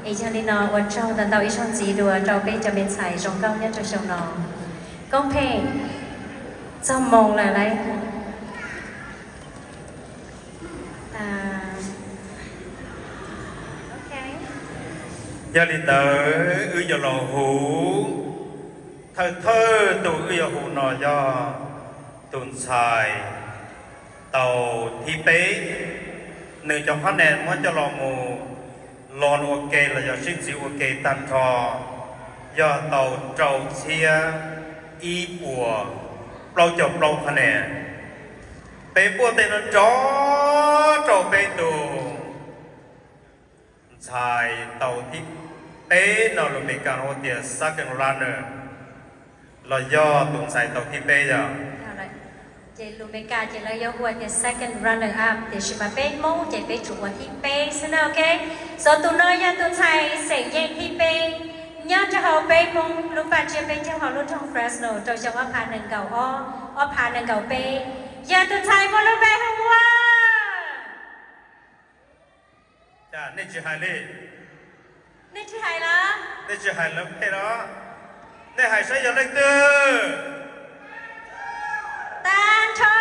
Yog li no ua tsaug ntau ntau ib zaug ntxiv dua rau peb cov me ntxhais zoo nkauj nyob rau xyoo no. Koob pheej txog moos lawm lauj. Yog li ntawd wb yuav los hu thawj thawj tus wb yuav hu no yog tus ntxhais tau thib peb. Nws cov qhab nen muab coj los mus lon ua ke los yog sib txiv ua ke tag nrho yog tau rau txhiab ib puas plaub caug plaub qhab nen. Peb npuaj tes nrov nrov rau peb tus ntxhais tau thib peb no, lus Meskas hu tias second runner, los yog tus ntxhais tau thib peb yog. Ces lus Meskas ces lawv yuav hu tias second runner up, tiam sis mas peb Hmoob ces peb tsuas ua thib peb xwb na, ok. Xov tus no yog tus ntxhais xeem yeej thib peb nyob rau hauv peb Hmoob lub npaj tsiab peb caug hauv lub nroog Fresno rau xyoo ob phav nees nkaum ob, ob phav nees nkaum peb, yog tus ntxhais muaj lub npe hu ua. Nej tsis hais li. Nej tsis hais lawv, nej tsis hais lawv peb los? Nej hais saib yog leej twg? Tag nrho.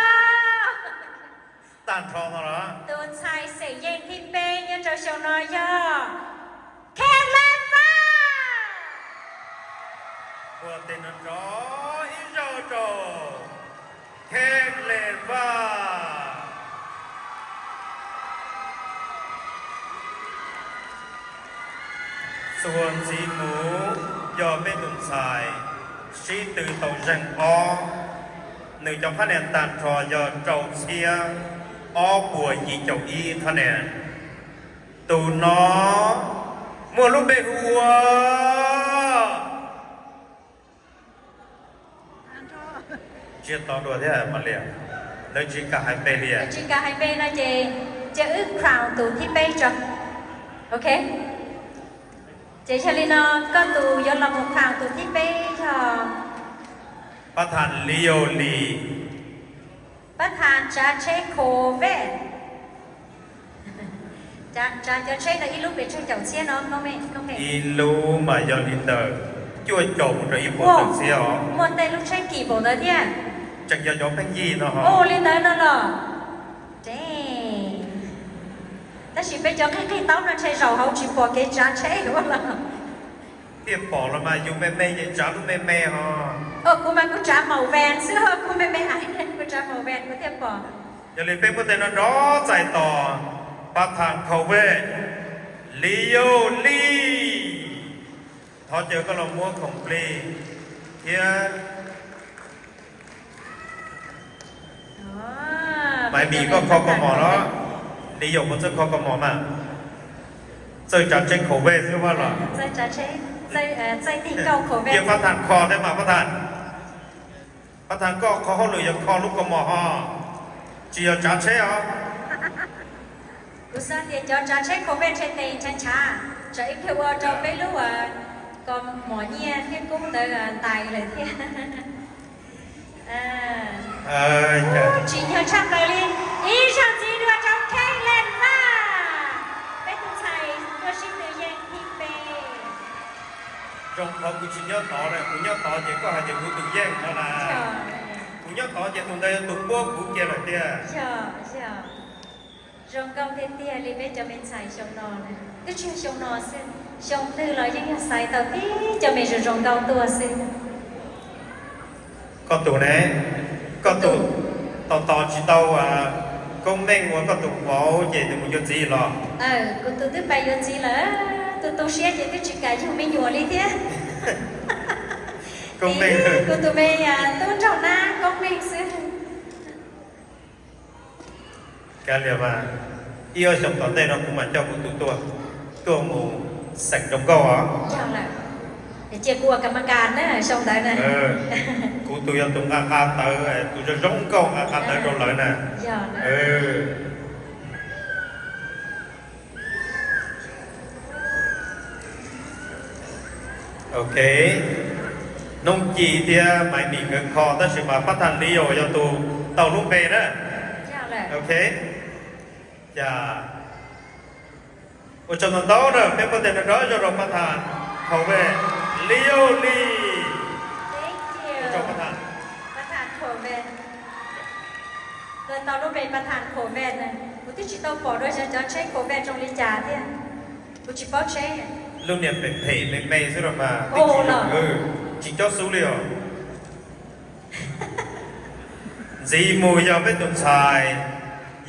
Tag nrho no los? Tus ntxhais xeem yeej thib peb nyob rau xyoo no yog Kheej Leej Vaj. Ua tes nrov nrov ib zaug rau Kheej Leej Vaj. Txuas ntxiv mus yog peb tus ntxhais sib tw tau zeeg ob, nws cov qhab nen tag nrho yog rau txhiab ob puas yim caum ib qhab nen. Tus no muaj lub npe hu ua. Tsiaj to dua thiab mas li, lawv tsis kam hais npe li. Tsis kam hais npe no ces cia wb crown tus thib peb tso. Ok. Ces yog li no koj tus yuav los mus crown tus thib peb yog Pab Thas Liv Yauj Lis. Pab Thas tsav tsheb Corvette. Tsav cov tsheb no ib lub pes tsawg caum txhiab no? Ib lub mas yog li ntawm cuaj caum mus rau ib puas tawm txhiab os. Muaj tej lub tsheb kim npaum ntawd thiab. Tseem yog cov pheej yig no ho. Ua li ntawd no los. Tab sis peb cov qig qig taub no ntshe zaum hauv tsis pom kev tsav tsheb ua los. Thiaj pom los mas yus me me ces tsav lub me me ho. Kuv mas kuv tsav maum ves xwb, kuv me me hais kuv tsav maum ves kuv thiaj pom. Yog li peb muab tej no nrov txais tos Pab Thas Corvette, Liv Yauj Lis. Thov caw koj los muab khoom plig thiab. Maiv Mis, koj kho kaus mom los? Liv Yauj, koj txawj kho kaus mom mas. Txawj tsav tsheb Corvette xwb vaj los? Cia Pab Thas kho thiab mas Pab Thas. Pab Thas, koj qhov hauj lwm yog kho lub kaus mom ho, tsis yog tsav tsheb os. Kuv xav tias cov tsav tsheb Corvette ntshe tes ntshav ntshav, tsam ib pliag ua rau peb lub kaus mom nyiaj thiab kub ntawd ntais lawm thiab. Tsim nyog tshaj plaws li. Ib zaug ntxiv dua rau Kheej Leej Vaj, peb tus ntxhais tuaj sib tw yeej thib peb. Zoo qhov kuv tsis nyob tod, kuv nyob tod ces koj hais tias kuv tus yeej no las. Kuv nyob tod ces tus ntawd yog tus puab kuv kiag lawm tiag. Zoo nkauj tiag tiag li peb cov me ntxhais xyoo no, twb tsis yog xyoo no xwb, xyoo twg los yeej yog xaiv tau tib cov me zoo zoo nkauj tuaj xwb. Koj tus ne? Koj tus tos tos tsis tau Koob Meej ua koj tus vauv ces nws mus yuav txiv los? Kuv tus twb pais yuav txiv lawm, tus tu siab ces twb tsis kam yug me nyuam li thiab. Koob Meej, kuv tus me tub nraug nab Koob Meej xwb. Kav liam mas, ib ob xyoo tom ntej no kuv mam coj kuv tus tuaj, tuaj mus xeem zoo nkauj os. Cia kuv ua kam ma kas na xyoo ntawd na. Kuv tus yog tus nqa nqa tawv, tus zoo zoo nkauj nqa nqa tawv rau lawv na. Ok, Hnub Ci thiab Maiv Mis nkawd kho tab sis mas Pab Thas Liv Yauj yog tus tau lub npe na. Ok, cas Ua tsaug ntau ntau na, peb npuaj tes nrov nrov zog rau pab tham khau vej Liu Lis. Ua tsaug pab tham. Luag tau lub npe pab tham khau vej na, kuv twb tsis tau pom dua xyov cov tsheb khau vej zoo li cas thiab. Kuv tsis paub tsheb. Lub niag phem phem me me xwb los mas, tsis cob xub li os. Ntxiv mus yog peb tus ntxhais,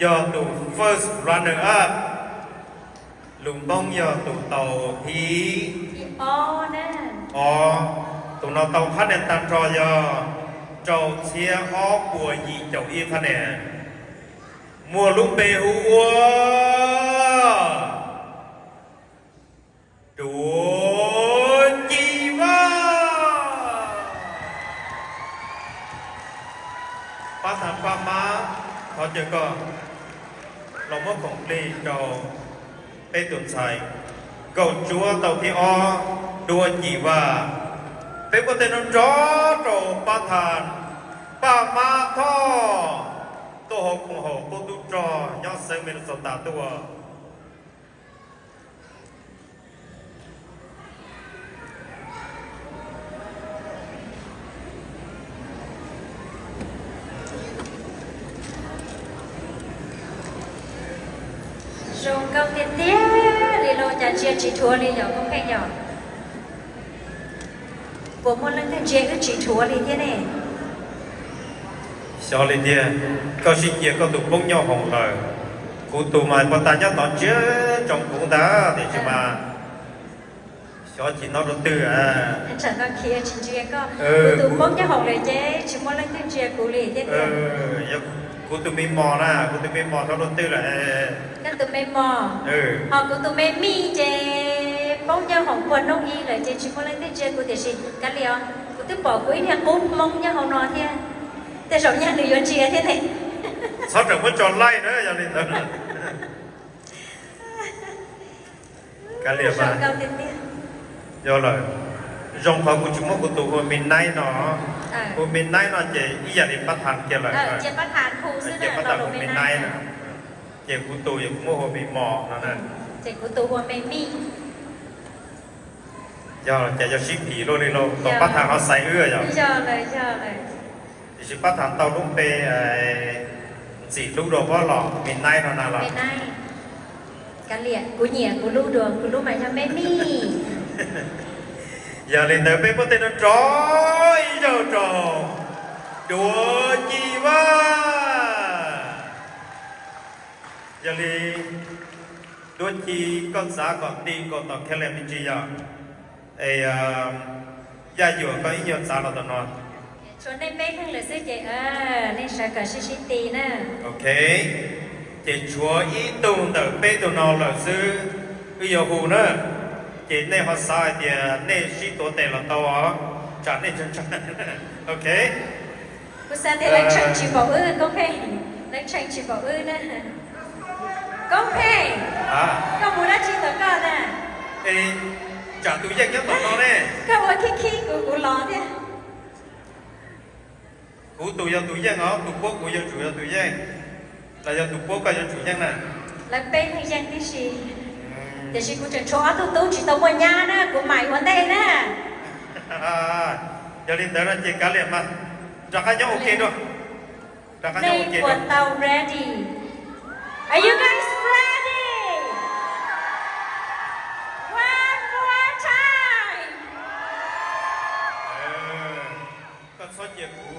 yog tus first runner up, lus Hmoob yog tus tau thib, o, tus no tau qhab nias tag nrho yog rau txhiab ob puas yim caum ib qhab nias, muaj lub npe hu ua Duav Ci Vaj. Pab tham pab mab, thov caw koj los muab khoom plig rau peb tus ntxhais nkaum cuaj tau thib ob, Duav Ci Vaj. Peb npuaj tes nrov nrov rau pab tham pab mab Thoj, tuaj hauv koom haum qub tub rog nyob xeev Minnesota tuaj. Zoo nkauj tiag tiag li los cas ntsia tsis dhuav li yom koob pheej yom? Puas muaj leej twg ntsia wb tsis dhuav li thiab ne? Xyov li tiag, koj sib cia koj tus poob nyob hoom lawm, kuv tus mas puag ta nyob tod ntsia ntsoov kuv ntag tiam sis mas xyov chim no rau twg. Tsam no khiav tsis ntsia koj, kuv tus poob nyob hoom lawm ces tsis muaj leej twg ntsia kuv li thiab tiag. Kuv tus me mos na, kuv tus me mos thaum rau twg lawm? Koj tus me mos, ho kuv tus me mij ces poob nyob hoom puag hnub ib lawm ces tsis muaj leej twg ntsia kuv tiam sis kav liam os, kuv twb pom kuv ib niag qub Hmoob nyob hauv no thiab, tej zaum nyaj nws yuav ntsia thiab ne. Txhob rawm muab tso laij na yog li ntawd. Kav liam mas. Yog lawm, zoo qhov kuv tsis muab kuv tus hu me naib no, hu me naib no ces ib yam li pab tham kiag lawm, cia pab tham hu me naib na, ces kuv tus yog kuv muab hu me mos no na. Ces kuv tus hu me mij. Yog cas yog sib phim luaj li lauj, kom pab tham ho xaiv wb yog. Tiam sis pab tham tau lub npe ntxim hlub dua pob los me naib no na los. Kav liam, kuv nyiam kuv lub dua, kuv lub mas yog me mij. Yog li ntawd peb npuaj tes nrov nrov ib zaug rau Duav Ci Vaj. Yog li Duav Ci, koj txav kom ti nkaus tom Caleb me ntsis yog, es Yaj Yuam koj ib nyuag txav los tom no. Tshuav nej peb leeg lawm xwb ces nej sawv kom sib sib ti na. Ok, ces tshuav ib tug ntawm peb tug no lawm xwb, wb yuav hu na, ces nej ho xav hais tias nej sib tuav tes los tau os, tsam nej tsa. Ok. Kuv xav tias leej tshee tsis npaum wb, Koob Pheej, leej tshee tsis npaum wb na. Koob Pheej, koj mus dab tsi tom koj na? Tsam tus yeej nyob tom no ne. Koj ua khib khib kuv, kuv los thiab. Kuv tus yog tus yeej os, tus puab kuv yuav tsum yog tus yeej, los yog tus puab koj yuav tsum yeej na. Lawv peb yeej yeej tib si, tiam sis kuv tseem tshuav ob tug tub tsis tau muaj nyab na, kuv mam ua ntej na. Yog li ntawd no ces kav liam mas, rov qab nyob ua ke dua. Nej puas tau ready? Are you guys ready? One more time. Koj txhob cia kuv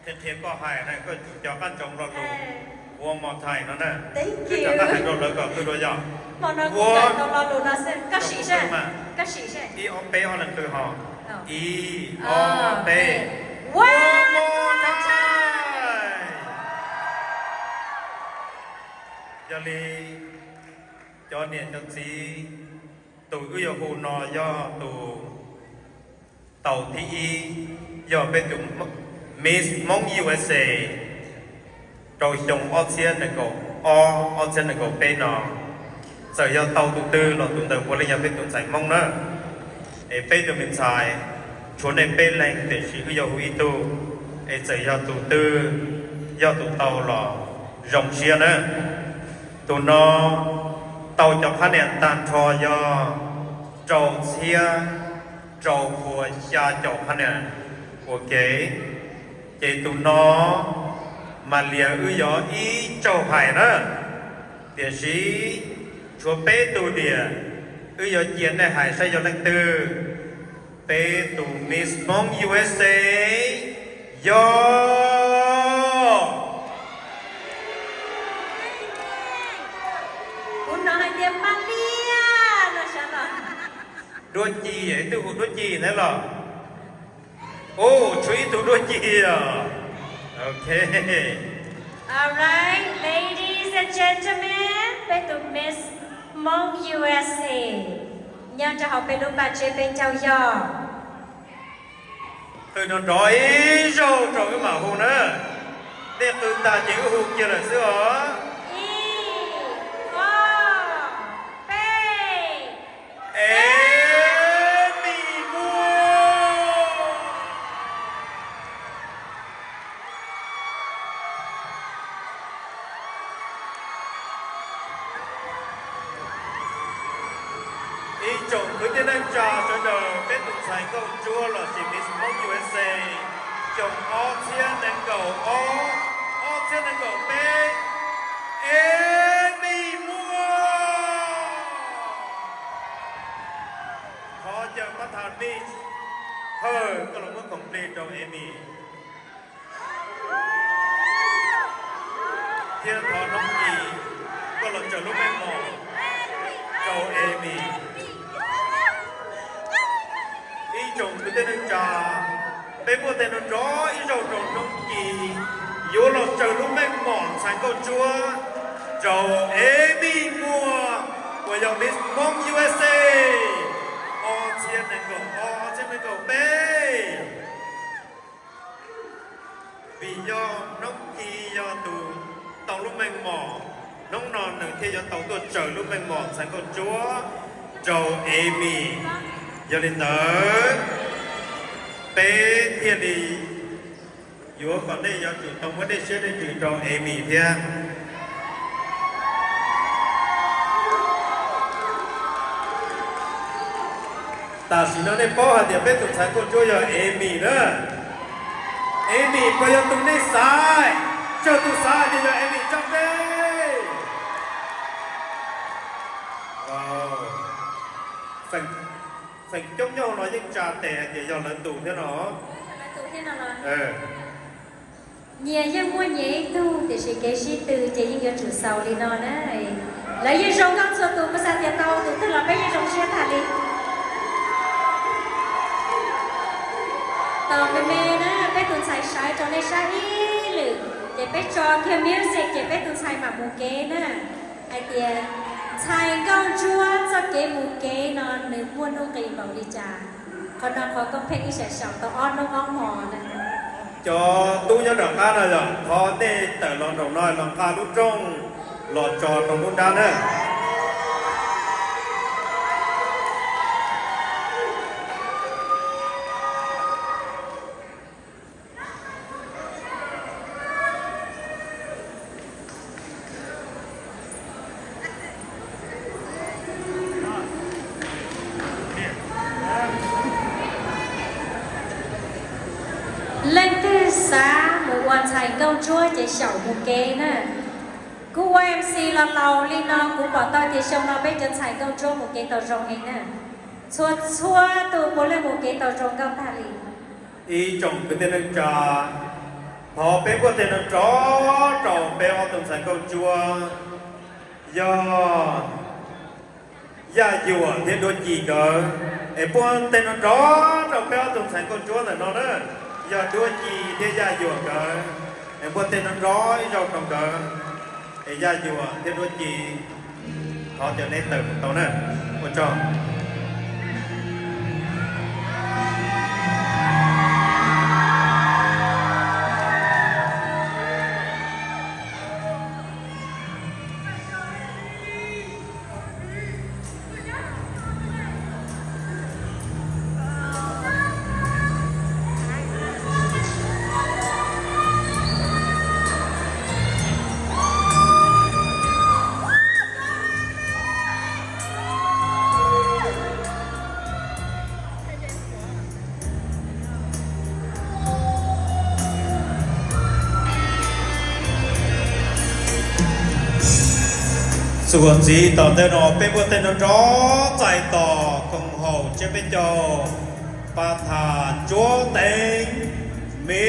qhia qhia koj hais na, koj tsum cov qab ntsoov lo lus one more time no na. Koj rov qab hais rau lawv kom qw dua yog. Ib ob peb ob leeg qw ho. Ib ob peb. One more time. Yog li cov niam cov txiv, tus wb yuav hu no yog tus tau thib ib, yog peb tus Miss Hmoob U S A rau xyoo ob txhiab nees nkaum ob, ob txhiab nees nkaum peb no. Txawm yog tau tus twg los tus ntawd puav leej yog peb tus ntxhais Hmoob na. Es peb tug me ntxhais, tshuav nej peb leeg tiam sis wb yuav hu ib tug, es txawm yog tus twg yog tus tau los zoo siab na. Tus no Tau cov phab niam tag nrho yog rau txhiab rau pua xya caum phab niam ua ke. Ces tus no mas liam wb yuav ib zaug hais na, tiam sis tshuav peb tus liam wb yuav cia nej hais saib yog leej twg. Peb tus Miss Hmoob U S A yog Kuv hnov hais tias Mab Liab no sav los. Duab Ci, ib tug hu Duab Ci ntawd los? Ub, tshuav ib tug Duab Ci os. Ok. Alright, ladies and gentlemen, peb tus Miss Hmoob U S A nyob rau hauv peb lub npaj tsev peb caug yog qw nrov nrov ib zaug rau wb mam hu na. Nej qw tag ces wb hu kiag lawm xwb os. Ib, ob, peb. Emi Muas. Ib tsoom kwv tij neej tsa sawv daws, peb tus ntxhais nkauj ntsuab los sis Miss Hmoob U S A xyoo ob txhiab nees nkaum ob, ob txhiab nees nkaum peb, Emi Muas. Thov caw pab thas Mitch Hawj koj los muab khoom plig rau Emi. Thiab thov Noob Kis koj los tsaws lub meej mom rau Emi. Ib tsoom kwv tij neej tsa, peb muaj tej no nrov ib zaug rau Noob Kis yuav los tsaws lub meej mom ntxhais nkauj ntsuab rau Emi Muas uas yog Miss Hmoob U S A ob txhiab nees nkaum ob, ob txhiab nees nkaum peb. Vim yog Noob Kis yog tus tau lub meej mom, hnub no nws thiaj yuav tau tuaj tsaws lub meej mom ntxhais nkauj ntsuab rau Emi. Yog li ntawd, peb thiaj li yuav kom nej yuav tsum tau muab nej siab nej ntsws rau Emi thiab. Tam sim no nej paub hais tias peb tus ntxhais nkauj ntsuab yog Emi na. Emi puas yog tus nej xav? Tsawg tus xav hais tias yog Emi tso dej. Feem coob nyob hauv no yeej tsa tes hais tias yog lawv tus thiab no. Nyias yeej muaj nyias ib tug tiam sis kev sib tw ces yeej yuav tsum xaus li no na. Lawv yeej zoo nkauj txhua tus, kuv xav tias tau tus twg los peb yeej zoo siab tag li. Tos me me na, peb tus ntxhais sawv rau nej saib ib lwm ces peb tso kiag music ces peb tus ntxhais mam mus kev na. Hais tias ntxhais nkauj ntsuab txoj kev mus kev no nws muaj nuj nqis npaum li cas, qhov no qhov koob pheej ib sas xyaum tau ob hnub ob hmo na. Cov tub nyob nram qab no yog thov nej tawm los nraum no los nqa lub rooj los tso rau lub nrab na. Leej twg xav mus ua ntxhais nkauj ntsuab ces xyaum mus kev na. Kuv ua M C los laus li no, kuv pom tau tias xyoo no peb cov ntxhais nkauj ntsuab mus kev tau zoo heev na. Txhua txhua tus puav leej mus kev tau zoo nkauj tag li. Ib tsoom kwv tij neej tsa, thov peb npuaj tej no rov rau peb ob tug ntxhais nkauj ntsuab, yog Yaj Yuam thiab Duab Ci nkawd. Es npuaj tej no rov rau peb ob tug ntxhais nkauj ntsuab ntawm no na, yog Duab Ci thiab Yaj Yuam nkawd. Es npuaj tej no rov ib zaug rau nkawd. Es Yaj Yuam thiab Duab Ci, thov cov neb tawm mus tau na. Ua tsaug. Xub ntxiv tom ntej no peb muab tej nrov nrov txais tos koom haum tsiab peb caug, Pab Thas Tsuab Teev, Me